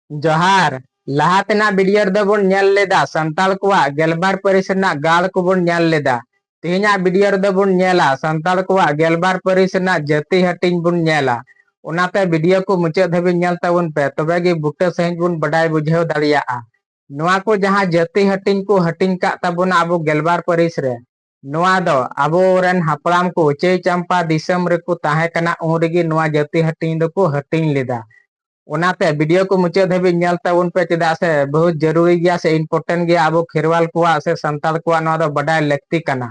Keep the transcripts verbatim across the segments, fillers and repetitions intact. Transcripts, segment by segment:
ᱡᱚᱦᱟᱨ᱾ ᱞᱟᱦᱟ ᱛᱮᱱᱟᱜ video ᱨᱮᱫᱚ ᱵᱚᱱ ᱧᱮᱞ ᱞᱮᱫᱟ ᱥᱟᱱᱛᱟᱲ ᱠᱚᱣᱟᱜ ᱜᱮᱞᱵᱟᱨ ᱯᱟᱹᱨᱤᱥ ᱨᱮᱱᱟᱜ ᱜᱟᱲ ᱠᱚᱵᱚᱱ ᱧᱮᱞ ᱞᱮᱫᱟ᱾ ᱛᱮᱦᱮᱧᱟᱜ video ᱨᱮᱫᱚ ᱵᱚᱱ ᱧᱮᱞᱟ ᱥᱟᱱᱛᱟᱲ ᱠᱚᱣᱟᱜ ᱜᱮᱞᱵᱟᱨ ᱯᱟᱹᱨᱤᱥ ᱨᱮᱱᱟᱜ ᱡᱟᱹᱛᱤ ᱦᱟᱹᱴᱤᱧ ᱵᱚᱱ ᱧᱮᱞᱟ᱾ ᱚᱱᱟᱛᱮ video ᱠᱚ ᱢᱩᱪᱟᱹᱫ ᱫᱷᱟᱹᱵᱤᱡ ᱧᱮᱞ ᱛᱟᱵᱚᱱ ᱯᱮ, ᱛᱚᱵᱮ ᱜᱮ ᱵᱩᱴᱟᱹ ᱥᱟᱺᱦᱤᱡ ᱵᱚᱱ ᱵᱟᱰᱟᱭ ᱵᱩᱡᱷᱟᱹᱣ ᱫᱟᱲᱮᱭᱟᱜᱼᱟ᱾ ᱱᱚᱣᱟ ᱠᱚ ᱡᱟᱦᱟᱸ ᱡᱟᱹᱛᱤ ᱦᱟᱹᱴᱤᱧ ᱠᱚ ᱦᱟᱹᱴᱤᱧ ᱠᱟᱜ ᱛᱟᱵᱚᱱᱟ ᱟᱵᱚ ᱜᱮᱞᱵᱟᱨ ᱯᱟᱹᱨᱤᱥ ᱨᱮ, ᱱᱚᱣᱟ ᱫᱚ ᱟᱵᱚ ᱨᱮᱱ ᱦᱟᱯᱲᱟᱢ ᱠᱚ ᱪᱟᱹᱭ ᱪᱟᱢᱯᱟ ᱫᱤᱥᱚᱢ ᱨᱮᱠᱚ ᱛᱟᱦᱮᱸ ᱠᱟᱱᱟ, ᱩᱱ ᱨᱮᱜᱮ ᱱᱚᱣᱟ ᱡᱟᱹᱛᱤ ᱦᱟᱹᱴᱤᱧ ᱫᱚᱠᱚ ᱦᱟᱹᱴᱤᱧ ᱞᱮᱫᱟ᱾ ᱚᱱᱟᱛᱮ video ᱠᱚ ᱢᱩᱪᱟᱹᱫ ᱫᱷᱟᱹᱵᱤᱡ ᱧᱮᱞ ᱛᱟᱵᱚᱱ ᱯᱮ, ᱪᱮᱫᱟᱜ ᱥᱮ ᱵᱚᱦᱩᱛ ᱡᱟᱹᱨᱩᱨᱤ ᱜᱮᱭᱟ ᱥᱮ important ᱜᱮᱭᱟ, ᱟᱵᱚ ᱠᱷᱮᱨᱣᱟᱞ ᱠᱚᱣᱟᱜ ᱥᱮ ᱥᱟᱱᱛᱟᱲ ᱠᱚᱣᱟᱜ ᱱᱚᱣᱟ ᱫᱚ ᱵᱟᱰᱟᱭ ᱞᱟᱹᱠᱛᱤ ᱠᱟᱱᱟ᱾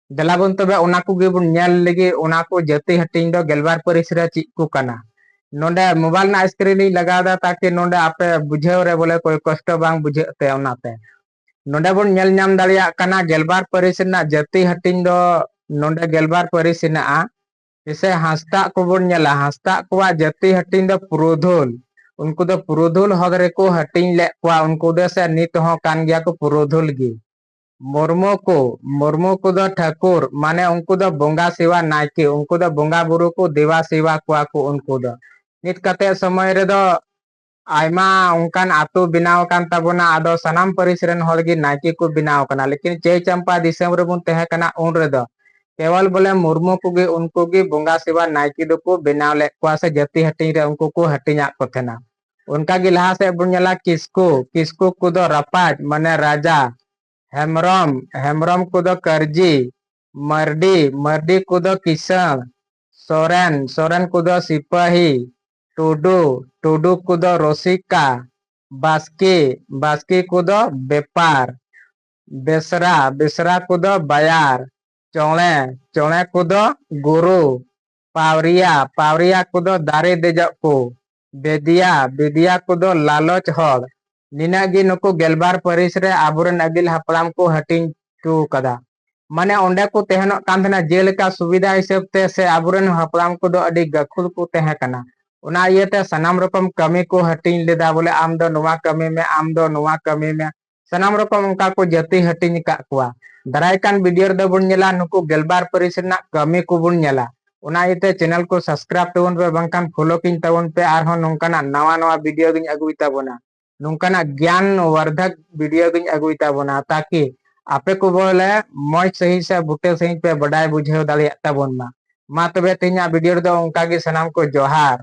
ᱫᱮᱞᱟ ᱵᱚᱱ ᱛᱚᱵᱮ ᱚᱱᱟ ᱠᱚᱜᱮ ᱵᱚᱱ ᱧᱮᱞ ᱞᱮᱜᱮ, ᱚᱱᱟ ᱠᱚ ᱡᱟᱹᱛᱤ ᱦᱟᱹᱴᱤᱧ ᱫᱚ ᱜᱮᱞᱵᱟᱨ ᱯᱟᱹᱨᱤᱥ ᱨᱮ ᱪᱮᱫ ᱠᱚ ᱠᱟᱱᱟ᱾ ᱱᱚᱰᱮ mobile ᱨᱮᱱᱟᱜ screen ᱤᱧ ᱞᱟᱜᱟᱣ ᱮᱫᱟ, ᱛᱟᱠᱤ ᱱᱚᱰᱮ ᱟᱯᱮ ᱵᱩᱡᱷᱟᱹᱣ ᱨᱮ ᱵᱚᱞᱮ ᱠᱚᱭ ᱠᱚᱥᱴᱚ ᱵᱟᱝ ᱵᱩᱡᱷᱟᱹᱜ ᱛᱮ, ᱚᱱᱟᱛᱮ᱾ ᱱᱚᱰᱮ ᱵᱚᱱ ᱧᱮᱞ ᱧᱟᱢ ᱫᱟᱲᱮᱭᱟᱜ ᱠᱟᱱᱟ ᱜᱮᱞᱵᱟᱨ ᱯᱟᱹᱨᱤᱥ ᱨᱮᱱᱟᱜ ᱡᱟᱹᱛᱤ ᱦᱟᱹᱴᱤᱧ ᱫᱚ ᱱᱚᱰᱮ ᱜᱮᱞᱵᱟᱨ ᱯᱟᱹᱨᱤᱥ ᱦᱮᱱᱟᱜᱼᱟ᱾ ᱡᱮᱥᱮ ᱦᱟᱸᱥᱫᱟᱜ ᱠᱚᱵᱚᱱ ᱧᱮᱞᱟ, ᱦᱟᱸᱥᱫᱟᱜ ᱠᱚᱣᱟᱜ ᱡᱟᱹᱛᱤ ᱦᱟᱹᱴᱤᱧ ᱫᱚ ᱯᱩᱨᱩᱫᱷᱩᱞ᱾ ᱩᱱᱠᱩ ᱫᱚ ᱯᱩᱨᱩᱫᱷᱩᱞ ᱦᱚᱫ ᱨᱮᱠᱚ ᱦᱟᱹᱴᱤᱧ ᱞᱮᱫ ᱠᱚᱣᱟ, ᱩᱱᱠᱩ ᱫᱚ ᱥᱮ ᱱᱤᱛ ᱦᱚᱸ ᱠᱟᱱ ᱜᱮᱭᱟ ᱠᱚ ᱯᱩᱨᱩᱫᱷᱩᱞ ᱜᱮ᱾ ᱢᱩᱨᱢᱩ ᱠᱚ, ᱢᱩᱨᱢᱩ ᱠᱚᱫᱚ ᱴᱷᱟᱹᱠᱩᱨ, ᱢᱟᱱᱮ ᱩᱱᱠᱩ ᱫᱚ ᱵᱚᱸᱜᱟ ᱥᱮᱵᱟ ᱱᱟᱭᱠᱮ, ᱩᱱᱠᱩ ᱫᱚ ᱵᱚᱸᱜᱟ ᱵᱩᱨᱩ ᱠᱚ ᱫᱮᱵᱟ ᱥᱮᱵᱟ ᱠᱚᱣᱟ ᱠᱚ ᱩᱱᱠᱩ ᱫᱚ᱾ ᱱᱤᱛ ᱠᱟᱛᱮ ᱥᱚᱢᱚᱭ ᱨᱮᱫᱚ ᱟᱭᱢᱟ ᱚᱱᱠᱟᱱ ᱟᱛᱳ ᱵᱮᱱᱟᱣ ᱟᱠᱟᱱ ᱛᱟᱵᱚᱱᱟ, ᱟᱫᱚ ᱥᱟᱱᱟᱢ ᱯᱟᱹᱨᱤᱥ ᱨᱮᱱ ᱦᱚᱲ ᱜᱮ ᱱᱟᱭᱠᱮ ᱠᱚ ᱵᱮᱱᱟᱣ ᱟᱠᱟᱱᱟ, ᱞᱮᱠᱤᱱ ᱪᱟᱹᱭ ᱪᱟᱢᱯᱟ ᱫᱤᱥᱚᱢ ᱨᱮᱵᱚᱱ ᱛᱟᱦᱮᱸ ᱠᱟᱱᱟ ᱩᱱ ᱨᱮᱫᱚ ᱠᱮᱣᱚᱞ ᱵᱚᱞᱮ ᱢᱩᱨᱢᱩ ᱠᱚᱜᱮ, ᱩᱱᱠᱩ ᱜᱮ ᱵᱚᱸᱜᱟ ᱥᱮᱵᱟ ᱱᱟᱭᱠᱮ ᱫᱚᱠᱚ ᱵᱮᱱᱟᱣ ᱞᱮᱫ ᱠᱚᱣᱟ ᱥᱮ ᱡᱟᱹᱛᱤ ᱦᱟᱹᱴᱤᱧ ᱨᱮ ᱩᱱᱠᱩ ᱠᱚ ᱦᱟᱹᱴᱤᱧᱟᱜ ᱠᱚ ᱛᱟᱦᱮᱱᱟ᱾ ᱚᱱᱠᱟ ᱜᱮ ᱞᱟᱦᱟ ᱥᱮᱫ ᱵᱚᱱ ᱧᱮᱞᱟ ᱠᱤᱥᱠᱩ, ᱠᱤᱥᱠᱩ ᱠᱚᱫᱚ ᱨᱟᱯᱟᱡᱽ ᱢᱟᱱᱮ ᱨᱟᱡᱟ, ᱦᱮᱢᱵᱨᱚᱢ, ᱦᱮᱢᱵᱨᱚᱢ ᱠᱚᱫᱚ ᱠᱟᱹᱨᱡᱤ, ᱢᱟᱹᱨᱰᱤ, ᱢᱟᱹᱨᱰᱤ ᱠᱚᱫᱚ ᱠᱤᱥᱟᱹᱬ, ᱥᱚᱨᱮᱱ, ᱥᱚᱨᱮᱱ ᱠᱚᱫᱚ ᱥᱤᱯᱟᱹᱦᱤ, ᱴᱩᱰᱩ, ᱴᱩᱰᱩ ᱠᱚᱫᱚ ᱨᱚᱥᱤᱠᱟ, ᱵᱟᱥᱠᱮ, ᱵᱟᱥᱠᱮ ᱠᱚᱫᱚ ᱵᱮᱯᱟᱨ, ᱵᱮᱥᱨᱟ, ᱵᱮᱥᱨᱟ ᱠᱚᱫᱚ ᱵᱟᱭᱟᱨ, ᱪᱚᱬᱮ, ᱪᱚᱬᱮ ᱠᱚᱫᱚ ᱜᱩᱨᱩ, ᱯᱟᱣᱨᱤᱭᱟ, ᱯᱟᱣᱨᱤᱭᱟ ᱠᱚᱫᱚ ᱫᱟᱨᱮ ᱫᱮᱡᱚᱜ ᱠᱚ, ᱵᱮᱫᱤᱭᱟ, ᱵᱮᱫᱤᱭᱟ ᱠᱚᱫᱚ ᱞᱟᱞᱚᱪ ᱦᱚᱲ᱾ ᱱᱤᱱᱟᱹᱜ ᱜᱮ ᱱᱩᱠᱩ ᱜᱮᱞᱵᱟᱨ ᱯᱟᱹᱨᱤᱥ ᱨᱮ ᱟᱵᱚᱨᱮᱱ ᱟᱹᱜᱤᱞ ᱦᱟᱯᱲᱟᱢ ᱠᱚ ᱦᱟᱹᱴᱤᱧ ᱦᱚᱪᱚ ᱠᱟᱫᱟ᱾ ᱢᱟᱱᱮ ᱚᱸᱰᱮ ᱠᱚ ᱛᱟᱦᱮᱱᱚᱜ ᱠᱟᱱ ᱛᱟᱦᱮᱱᱟ ᱡᱮᱞᱮᱠᱟ ᱥᱩᱵᱤᱫᱷᱟ ᱦᱤᱥᱟᱹᱵ ᱛᱮ ᱥᱮ ᱟᱵᱚᱨᱮᱱ ᱦᱟᱯᱲᱟᱢ ᱠᱚᱫᱚ ᱟᱹᱰᱤ ᱜᱟᱹᱠᱷᱩᱲ ᱠᱚ ᱛᱟᱦᱮᱸ ᱠᱟᱱᱟ᱾ ᱚᱱᱟ ᱤᱭᱟᱹᱛᱮ ᱥᱟᱱᱟᱢ ᱨᱚᱠᱚᱢ ᱠᱟᱹᱢᱤ ᱠᱚ ᱦᱟᱹᱴᱤᱧ ᱞᱮᱫᱟ, ᱵᱚᱞᱮ ᱟᱢ ᱫᱚ ᱱᱚᱣᱟ ᱠᱟᱹᱢᱤ ᱢᱮ, ᱟᱢ ᱫᱚ ᱱᱚᱣᱟ ᱠᱟᱹᱢᱤ ᱢᱮ᱾ ᱥᱟᱱᱟᱢ ᱨᱚᱠᱚᱢ ᱚᱱᱠᱟ ᱠᱚ ᱡᱟᱹᱛᱤ ᱦᱟᱹᱴᱤᱧ ᱟᱠᱟᱫ ᱠᱚᱣᱟ᱾ ᱫᱟᱨᱟᱭ ᱠᱟᱱ video ᱨᱮᱫᱚ ᱵᱚᱱ ᱧᱮᱞᱟ ᱱᱩᱠᱩ ᱜᱮᱞᱵᱟᱨ ᱯᱟᱹᱨᱤᱥ ᱨᱮᱱᱟᱜ ᱠᱟᱹᱢᱤ ᱠᱚᱵᱚᱱ ᱧᱮᱞᱟ᱾ ᱚᱱᱟ ᱤᱭᱟᱹᱛᱮ channel ᱠᱚ subscribe ᱛᱟᱵᱚᱱ ᱯᱮ, ᱵᱟᱝᱠᱷᱟᱱ follow ᱠᱤᱧ ᱛᱟᱵᱚᱱ ᱯᱮ᱾ ᱟᱨᱦᱚᱸ ᱱᱚᱝᱠᱟᱱᱟᱜ ᱱᱟᱣᱟ ᱱᱟᱣᱟ video ᱜᱤᱧ ᱟᱹᱜᱩᱭ ᱛᱟᱵᱚᱱᱟ, ᱱᱚᱝᱠᱟᱱᱟᱜ ᱜᱮᱭᱟᱱ ᱵᱚᱨᱫᱷᱚᱠ video ᱜᱤᱧ ᱟᱹᱜᱩᱭ ᱛᱟᱵᱚᱱᱟ, ᱛᱟᱠᱤ ᱟᱯᱮ ᱠᱚ ᱵᱚᱞᱮ ᱢᱚᱡᱽ ᱥᱟᱺᱦᱤᱡ ᱥᱮ ᱵᱩᱴᱟᱹ ᱥᱟᱺᱦᱤᱡ ᱯᱮ ᱵᱟᱰᱟᱭ ᱵᱩᱡᱷᱟᱹᱣ ᱫᱟᱲᱮᱭᱟᱜ ᱛᱟᱵᱚᱱ ᱢᱟ᱾ ᱢᱟ ᱛᱚᱵᱮ ᱛᱮᱦᱮᱧᱟᱜ video ᱨᱮᱫᱚ ᱚᱱᱠᱟ ᱜᱮ, ᱥᱟᱱᱟᱢ ᱠᱚ ᱡᱚᱦᱟᱨ᱾